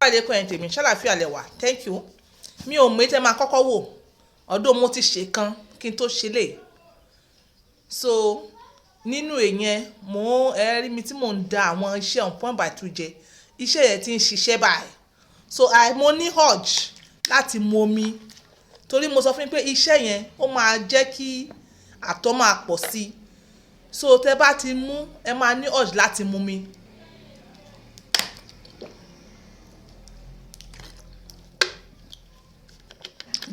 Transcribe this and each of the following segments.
Alaikum, ẹ̀yin tèmi, ṣàlàáfíà lẹ wà? Thank you. Mi ò mọ̀ èyí tẹ́ máa kọ́kọ́ wò. Ọdún mo ti ṣe kan kí n tó ṣe lè. So nínú ìyẹn, mò ń ẹ rí mi tí mò ń da àwọn iṣẹ́ on point by two jẹ. Iṣẹ́ yẹn ti ń ṣiṣẹ́ báyìí. So mo ní urge láti mu omi torí mo sọ fún yín pé iṣẹ́ yẹn ó máa jẹ́ kí àtọ̀ máa pọ̀ sí. So tẹ́ bá ti mú, ẹ máa ní urge láti mu omi.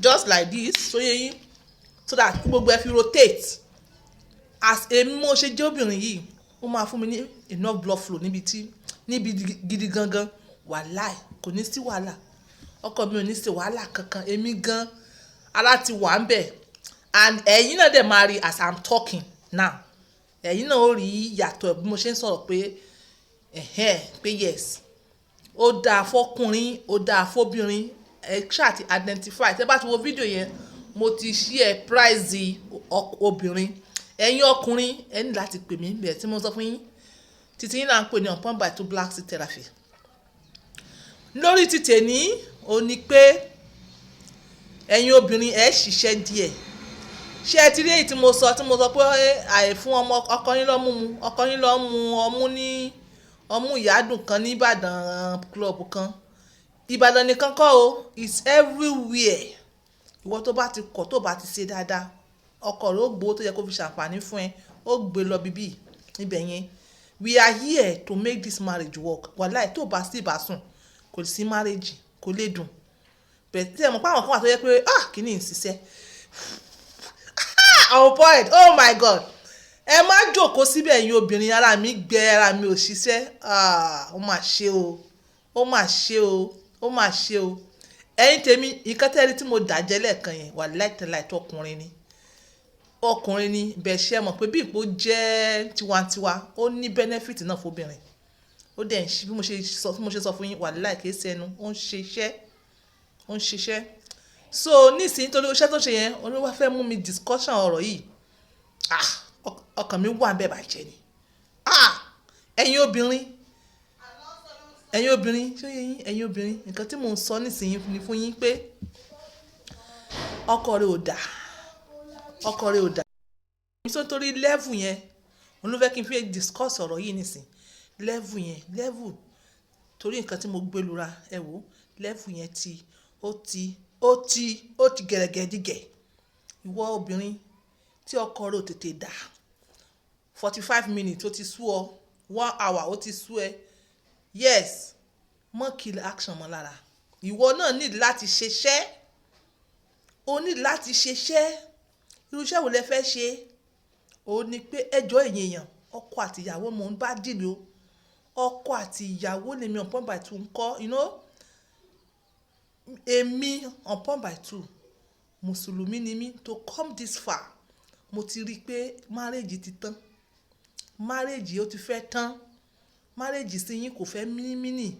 Just like this, so yé yín, so that gbogbo ẹ fi rotate. As èmi mo ṣe jẹ́ obìnrin yìí, ó máa fún mi ní enough blood flow níbi tí níbi gidi gangan. Wàláì, kò ní sí wàhálà. Ọkọ mi ò ní ṣe wàhálà kankan. Èmi gan ara ti wà ń bẹ̀, and ẹ̀yin náà dẹ̀ máa rí as I'm talking now. Ẹ̀yin náà ó rí ìyàtọ̀ bí mo ṣe ń sọ̀rọ̀ pé ẹ̀hẹ́n, pé yes, ó dáa fọ́kùnrin, ó dáa fóbìnrin. Ẹ ṣáà ti identify. Tẹ́ bá ti wo fídíò yẹn, mo ti share price obìnrin. Ẹ̀yin ọkùnrin, ẹ ní láti pè mí bẹ́ẹ̀ tí mo sọ fún yín. Títí yín là ń pè ní on point by two black seed therapy. Lórí ti tèní, ó ní pé ẹ̀yin obìnrin, ẹ ṣiṣẹ́ díẹ̀. Ṣé ẹ ti rí èyí tí mo sọ pé àìfún ọmọ ọkọ yín lọ́mú mu, ọkọ yín lọ́ mu ọmú ní ọmú ìyádùn kan ní Ìbàdàn club kan? Ìbàdàn nìkan kọ́ o, it's everywhere. Ìwọ tó bá ti kọ̀, tó bá ti ṣe dáadáa, ọkọ rẹ ó gbowó tó yẹ kó fi ṣàǹfààní fún ẹ, ó gbé lọ bíbí níbẹ̀ yẹn. We are here to make this marriage work. Wàláì, tó bá sí ìbásùn, kò sí marriage, kò lè dùn. But tí ẹ mọ̀ pé àwọn kan wà tó yẹ pé, ah, kí ni ìṣiṣẹ́ on point, oh my God. Ẹ má jókòó síbẹ̀. Ẹ̀yin obìnrin, ara mi gbẹ, ara mi ò ṣiṣẹ́. Ah, ó mà ṣe o, ó mà ṣe o, ó mà ṣe o. Ẹ̀yin tèmi, nǹkan tẹ́rí tí mo dàjẹ́ lẹ́ẹ̀kan yẹn, wàláì tàláì, tọkùnrin ni, ọkùnrin ni bẹ́ẹ̀. Ṣe mọ̀ pé bí ipò jẹ́ tiwantiwa, ó ní benefit náà fóbìnrin. Ó dẹ̀ ń ṣe bí mo ṣe sọ fún yín. Wàláì, kìí ṣẹnu, ó ń ṣe iṣẹ́, ó ń ṣiṣẹ́. So nísìnyí, nítorí iṣẹ́ tó ń ṣe yẹn, olúwa fẹ́ mú mi discussion ọ̀rọ̀ yìí. Ah, ọkàn mi wà bẹ́ẹ̀ bàjẹ́ ni. Ah, ẹ̀yin obìnrin, ẹ̀yin obìnrin, ṣé yé yín? Ẹ̀yin obìnrin, nǹkan tí mò ń sọ nísìnyí ni fún yín pé ọkọ rẹ ò dà, ọkọ rẹ ò dà. Mi sọ nítorí level yẹn, òun ló fẹ́ kí n fi discuss ọ̀rọ̀ yìí nísìnyí. Level yẹn, level, torí nǹkan tí mo gbé lura, ẹ wò, level yẹn ti, ó ti, ó ti, ó ti gẹ̀rẹ́gẹ̀dígẹ̀. Ìwọ obìnrin tí ọkọ rẹ ò tètè dà, 45 minutes ó ti sú ọ, one hour ó ti sú ẹ, yes, mọ́ kill action mọ́ lára. Ìwọ náà need láti ṣiṣẹ́, o need láti ṣiṣẹ́. Irú iṣẹ́ wo lẹ fẹ́ ṣe? Ó ní pé ẹjọ́ ẹ̀yin èèyàn, ọkọ àti ìyàwó mò ń bá deal o. Ọkọ àti ìyàwó lèmi on point by two ń kọ́. Èmi on point by two, Mùsùlùmí ni mí. To come this far, mo ti rí i pé marriage ti tán, marriage ó ti fẹ́ tán, marriage sí yín kò fẹ́ mínímínì.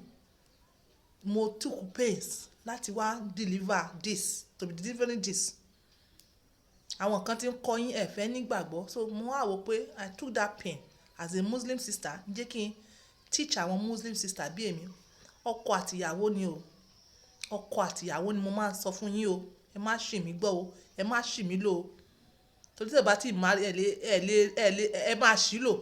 Mo took pains láti wá deliver this, to be delivering this. Àwọn kan tí ń kọ́ yín, ẹ fẹ́ nígbàgbọ́. So mo wá wò pé I took that pain as a Muslim sister, jẹ́ kí n teach àwọn Muslim sister bí èmi. Ọkọ àti ìyàwó ni o, ọkọ àti ìyàwó ni mo máa ń sọ fún yín o. Ẹ má ṣì mí gbọ́ o, ẹ má ṣì mí lò o, torí tí ẹ bá ti marry, ẹ lè ẹ lè ẹ lè ẹ máa ṣì lò.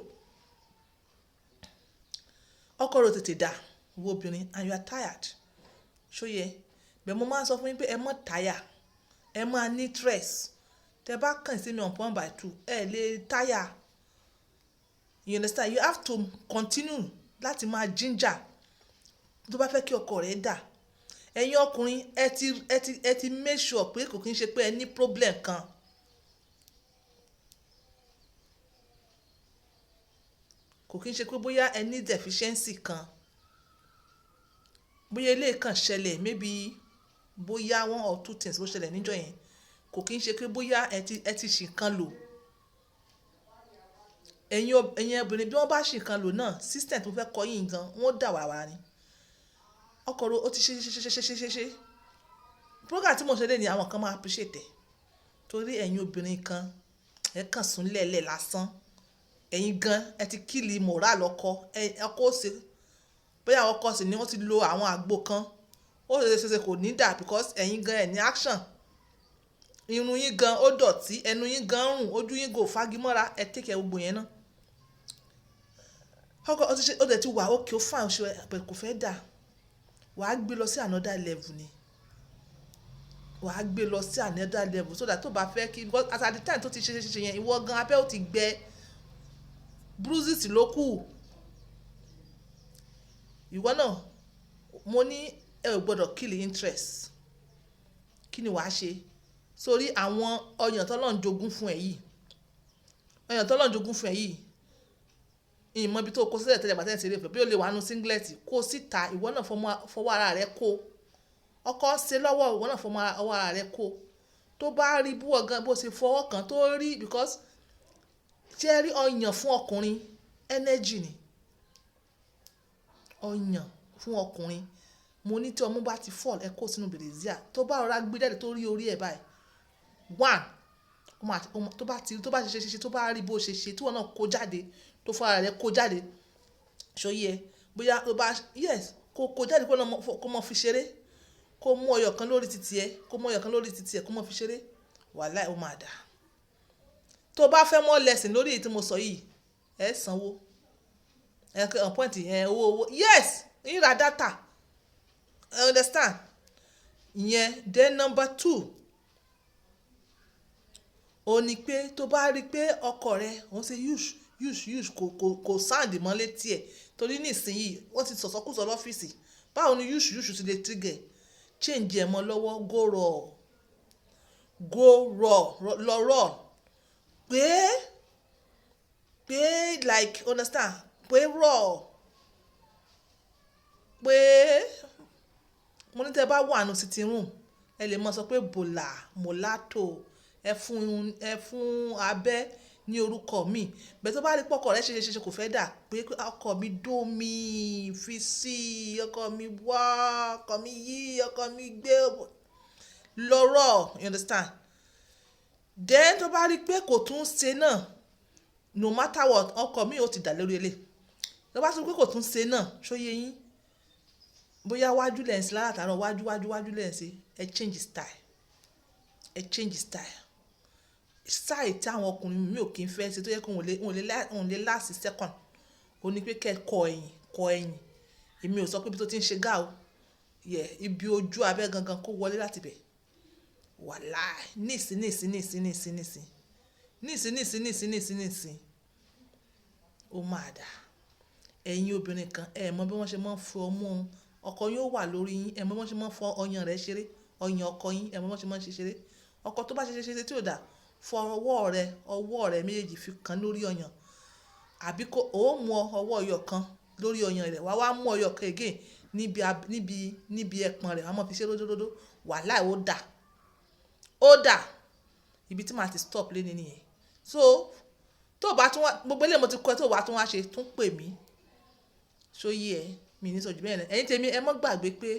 Ọkọ rẹ ò tètè dà, ìwọ obìnrin, and you are tired. Ṣó yẹ? Bẹ́ẹ̀ mo máa ń sọ fún yín pé ẹ má tire, ẹ máa ní stress. Tẹ bá kàn sí mi on point by two, ẹ lè tire. You understand? You have to continue láti máa ginger tó bá fẹ́ kí ọkọ rẹ dà. Ẹ̀yin ọkùnrin, ẹ ti make sure pé kò kí n ṣe pé ẹ ní problem kan. Kò kí n ṣe pé bóyá ẹ ní deficiency kan, bóyá eléyìí kan ṣẹlẹ̀, maybe bóyá one or two things ló ṣẹlẹ̀ níjọ́ yẹn. Kò kí n ṣe pé bóyá ẹ ti ṣì kan lò. Ẹ̀yin obìnrin, bí wọ́n bá ṣì kan lò náà, system tó fẹ́ kọ́ yín gan, wọ́n dà wàràwàrà ni. Ọkọ rẹ ó ti ṣe ṣe ṣe ṣe ṣe ṣe ṣe. Program tí mo ṣe lé ní, àwọn kan máa appreciate ẹ̀, torí ẹ̀yin obìnrin kan, ẹ kàn sùn lẹ́lẹ̀ lásán. Ẹ̀yin gan ẹ ti kill moral ọkọ. Ọkọ ó ṣe bóyá ọkọ sì ni wọ́n ti lo àwọn àgbo kan. Ó ṣe ṣe ṣe, kò ní dà, because ẹ̀yin gan ẹ̀ ní action. Irun yín gan ó dọ̀tí, ẹnu yín gan rùn, ojú yín gò fagimọ́ra. Ẹ take care gbogbo yẹn náà. Ọkọ ó ti ṣe, ó dẹ̀ ti wà okay, ó fine, ó ṣe pẹ̀, kò fẹ́ dà. Wàá gbé lọ sí another level ni. Wàá gbé lọ sí another level so that tó bá fẹ́ kí, because as at the time tó ti ṣe ṣe ṣe yẹn, ìwọ gan abẹ́ ó ti gbẹ, bruises ló kù. Ìwọ náà, mo ní ẹ ò gbọ́dọ̀ kill interest. Kí ni wàá ṣe sórí àwọn ọyàn tọ́lọ́run jogún fún ẹ yìí? Ọyàn tọ́lọ́run jogún fún ẹ yìí, ìmọ̀ ibi tó kó sílẹ̀ tẹ́lẹ̀ gbàtẹ́ ìṣeré ìfẹ́ bí ó lè wà nù singlet, kó síta. Ìwọ náà fọwọ́ ara rẹ kó. Ọkọ ṣe lọ́wọ́, ìwọ náà fọwọ́ ara rẹ kó. Tó bá rí bú ọ̀gán bó ṣe fọwọ́ kan tó rí, because ṣé rí ọyàn fún ọkùnrin, energy ni ọyàn fún ọkùnrin. Mo ní tí ọmú bá ti fall, ẹ kó sínú brassiere. Tó bá rọra gbé jáde, tó rí orí ẹ̀ báyìí, one, tó bá ti tó bá ṣe ṣe ṣe, tó bá rí bó ṣe ṣe, tí wọ́n náà kó jáde, tó fún ara rẹ̀ kó jáde, ṣòye ẹ, bóyá tó bá, yes, kó kó jáde, kó náà kó mọ fi ṣeré, kó mú ọyàn kan lórí títì ẹ, kó mú ọyàn kan lórí títì ẹ, kó mọ fi ṣeré, wàláì, ó máa dà. Tó bá fẹ́ more lesson lórí èyí tí mo sọ yìí, ẹ sanwó ẹ on point ẹ, owó owó, yes, ń ra data, I understand ìyẹn. Then number two, ó ní pé tó bá rí pé ọkọ rẹ òun ṣe use use use, kò sound mọ́ létí ẹ̀, torí nísìnyí wọ́n ti sọ̀sọ́kùsọ lọ́fíìsì, báwo ni use use ti lè trigger? Change ẹ̀ mọ́ lọ́wọ́. Go raw, go raw, lọ raw, pé like, understand, pé raw, pé mo ní tẹ́ bá wà nù sitting room, ẹ lè mọ sọ pé bòlà molato, ẹ fún abẹ́ ní orúkọ mi. Bẹ́ẹ̀ tó bá rí pọ́kọ rẹ ṣe ṣe ṣe, kò fẹ́ dà, pé ọkọ mi dó mi fi sí, ọkọ mi wá, ọkọ mi yí, ọkọ mi gbé lọ́rọ̀, you understand? Then tó bá rí pé kò tún ṣe náà, no matter what, ọkọ mi ò ti dà lórí ilé. Tó bá tún pé kò tún ṣe náà, ṣó yé yín? Bóyá wájú lẹ̀ ń ṣe látàárọ̀, wájú wájú wájú lẹ̀ ń ṣe, ẹ change style, ẹ change style. Style tí àwọn ọkùnrin mi ò kí ń fẹ́ ṣe, tó yẹ kó wọn lè last second, ó ní pé kẹ́ kọ ẹ̀yìn, kọ ẹ̀yìn. Èmi ò sọ pé ibi tó ti ń ṣe gá o yẹ, ibi ojú abẹ́ gangan, kó wọlé láti bẹ̀. Wàláì, nísìn nísìn nísìn nísìn nísìn nísìn nísìn nísìn nísìn nísìn, ó máa dà. Ẹ̀yin obìnrin kan, ẹ mọ bí wọ́n ṣe máa ń fọ ọmú ọkọ yín, ó wà lórí yín. Ẹ mọ bí wọ́n ṣe máa ń fọ ọyàn rẹ̀ ṣeré, ọyàn ọkọ yín, ẹ mọ bí wọ́n ṣe máa ń ṣe ṣeré. Ọkọ tó bá ṣe ṣe ṣe tí ò dà, fọ ọwọ́ rẹ, ọwọ́ rẹ méjèèjì fi kan lórí ọyàn, àbí kó o mú ọwọ́ ọyọ kan lórí ọyàn rẹ̀, wá wá mú ọyọ kan again níbi ẹpọ̀n rẹ̀, wá máa fi ṣe ródóródó. Wàláì, ó dà, ó dà. Ibi tí màá ti stop lé ní nìyẹn. So tó bá tún wá gbogbo eléyìí mo ti kọ́ ẹ, tó bá tún wá ṣe, tún pè mí. Ṣó yé ẹ? Mi ní sọ jù bẹ́ẹ̀ lọ. Ẹ̀yin tèmi, ẹ má gbàgbé pé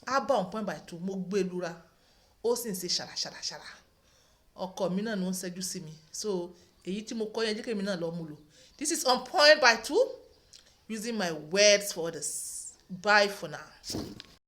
Abba on point by two, mo gbé lura, ó sì ń ṣe ṣàrà ṣàrà ṣàrà. Ọkọ mi náà ló ń ṣẹ́jú sí mi. So èyí tí mo kọ́ yẹn, jẹ́ kí èmi náà lọ mú lò. This is On Point by Two, using my words for others. Bye for now.